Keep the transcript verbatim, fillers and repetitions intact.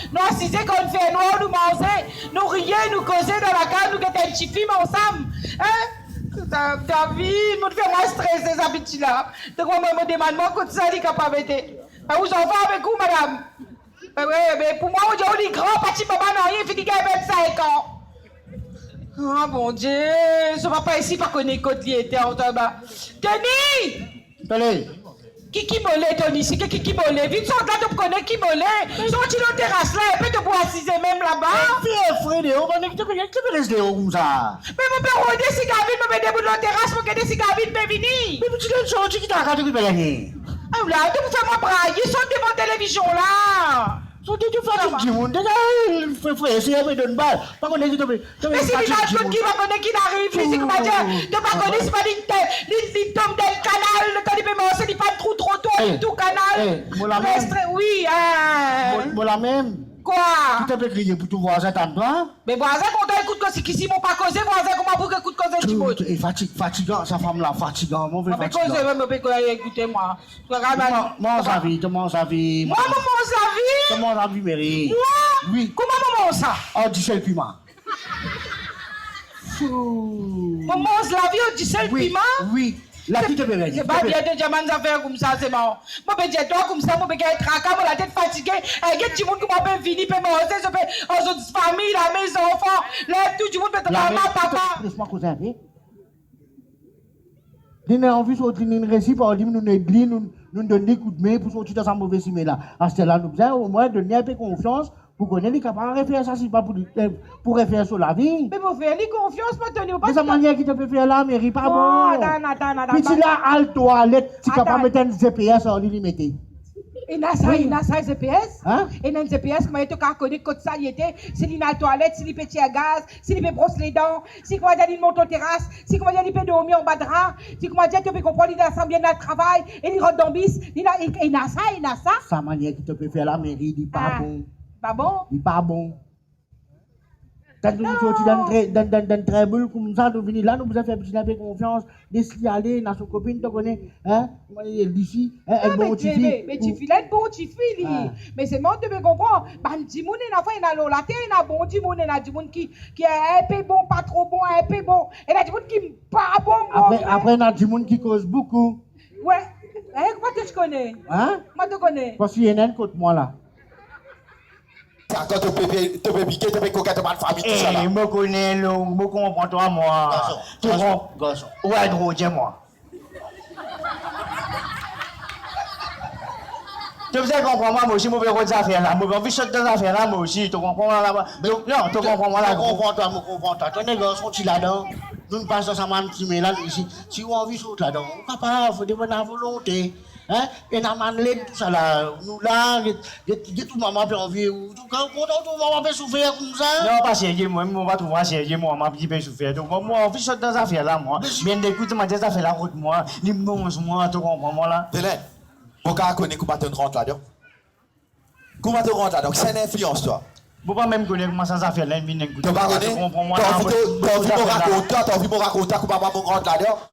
Nou asize kan fer nwar, nou manze, nou riye, nou koze dan lakaz, nou get enn tifi ansam. Hein? David, mo fer mwa strese sa piti la. Donk mwa, mo demann mwa kot sa li kapav ete. E ou zanfan avek ou, madam? E wi, me pou mwa, ou dir li gran, pa ti mama nanye, fini gagn vennsenk an. Ah, Bondie, so papa isi pa kone kot li ete, an sa ba. Toni! Toni! Kiki mole, Toni, si ki, kiki mole. Vinn sort la, to pou kone ki mole. Sorti lor teras la, epi to pou asize mem laba. Fer fre deor, bann ki to pe, ki to pe les deor koumsa. Me mo pe rode si Gavin, mo pe debout lor teras, mo gete si Gavin pe vini. Me pou ti donn sorti ki ta kato ki pe gagn. Ah, la, to pou fer mwa braye, sort devan televizion la. Sort, to fatig dimoun, deza, fre, fre, se pe donn bal. Pa kone ki to pe, to pe fatig dimoun. Me si li al kot ki, pa kone ki arive, li, si kouma dir, to pa kone si pa li, li, li tom dan kanal, letan li pe marse, li pa trou trotoir, li tou kanal. Eh, mo la mem. Restre, wi, eh. Mo, mo la mem. Kwa? Ki to pe kriye pou tou vwazin tann twa? Me vwazin kontan ekout koze, kisi mo pa koze, vwazin kouma pou ekout koze dimoun? Tou, e fatig, fatigan, sa fam la, fatigan, mo pe fatigan. Mo pe koze, mo pe koze, ekoute mwa. Kouma, manz lavi, to manz lavi. Mwa, mo manz lavi? To manz lavi, Meri. Mwa? Wi. Kouma mo manz sa? Ar disel pima. Fou. Mo manz lavi ar disel pima? Wi, wi. La ki to pe gagn? Se pa bien de dir mwa zafer koumsa, se mwa. Mo pe dir twa koumsa, mo pe gagn traka, mo latet fatige. E, get dimoun kouma pe vini, pe manze, zot pe, ar zot fami, lame, zanfan. La, tou dimoun pe, mama, papa. Les mwa koze inpe. Li ena anvi sorti, li ena resi par li, nou ed li, nou, nou donn li koudme pou sorti dan sa move simin la. Aster la, nou bizin omwin donn li inpe konfians pou kone li kapav refer sa, si pa pou li, eh, pou refer so lavi. Me mo fer li konfians, mo, Toni, ou pa... Me sa manier ki to pe fer la, Meri, pa bon. Atann, atann, atann, atann. Piti la al twalet, ti kapav met enn G P S ar li, li mete. Ena sa, ena sa, G P S. Hein? Ena enn G P S, kouma to kapav kone kot sa li ete, si li al twalet, si li pe tir gaz, si li pe bros ledan, si kouma dir li mont lor teras, si kouma dir li pe dormi anba dra, si kouma dir to pe konpran li dan lasanble, li al travay, e li rant dan bis, li ena, e, ena sa, ena sa. Sa manier ki to pe fer la, Meri, li pa bon. Pa bon? Li pa bon. Kan nou sorti dan tre-, dan, dan, dan trouble koumsa, nou vini la, nou bizin fer piti la pe konfians, les li ale, ena so kopinn, to kone, hein, kouma li isi, hein, enn bon tifi. Non, me, me, me tifi la, enn bon tifi li. Ah. Me selman to pe konpran, bann dimoun, ena fwa, ena lor later, ena bon dimoun, ena dimoun ki, ki inpe bon, pa tro bon, inpe bon. Ena dimoun ki pa bon, bon. Apre, apre, ena dimoun ki koz boukou. Wi. Eh, kouma to ti kone? Hein? Kouma to kone? Parski ena enn kot mwa la. Sa kan to pe, to pe pike, to pe kokin, to bann fami, tousala. Eh, mo kone, lo, mo konpran twa, mwa. Garson, to garson, konpran? Garson. Wi, drol, dir mwa. To bizin konpran mwa, mo osi, mo pe rod zafer la. Mo anvi sot dan zafer la, mo osi, to konpran mwa la. Non, to konpran mwa la. Mo konpran twa, mo konpran twa. To ena garson ti ladan. Nou, nou pas dan sa bann simin la, nou isi. Si ou anvi sot ladan, ou kapav, fode bann lavolonte. Hein? Ena bann led, tousala. Nou la, get, get, get ou mama pe anvi, ou, ou kontan ou mama pe soufer koumsa? Non, pa serye, mwa, mo pa trouv sa serye, mo mama ki pe soufer. Donk, mwa, mo anvi sot dan zafer la, mwa. Me si... Bien, ekout, mo dir zafer la rod mwa, li manz mwa, to konpran mwa la. Delen, mo kapav kone kouma to rant ladan? Kouma to rant ladan? Kisannla inn inflians twa? Mo pa mem kone kouma sa zafer la inn vinn, ekout. To pa kone? To konpran mwa la, to anvi mo rakont twa, to anvi mo rakont twa kouma mwa mo rant ladan?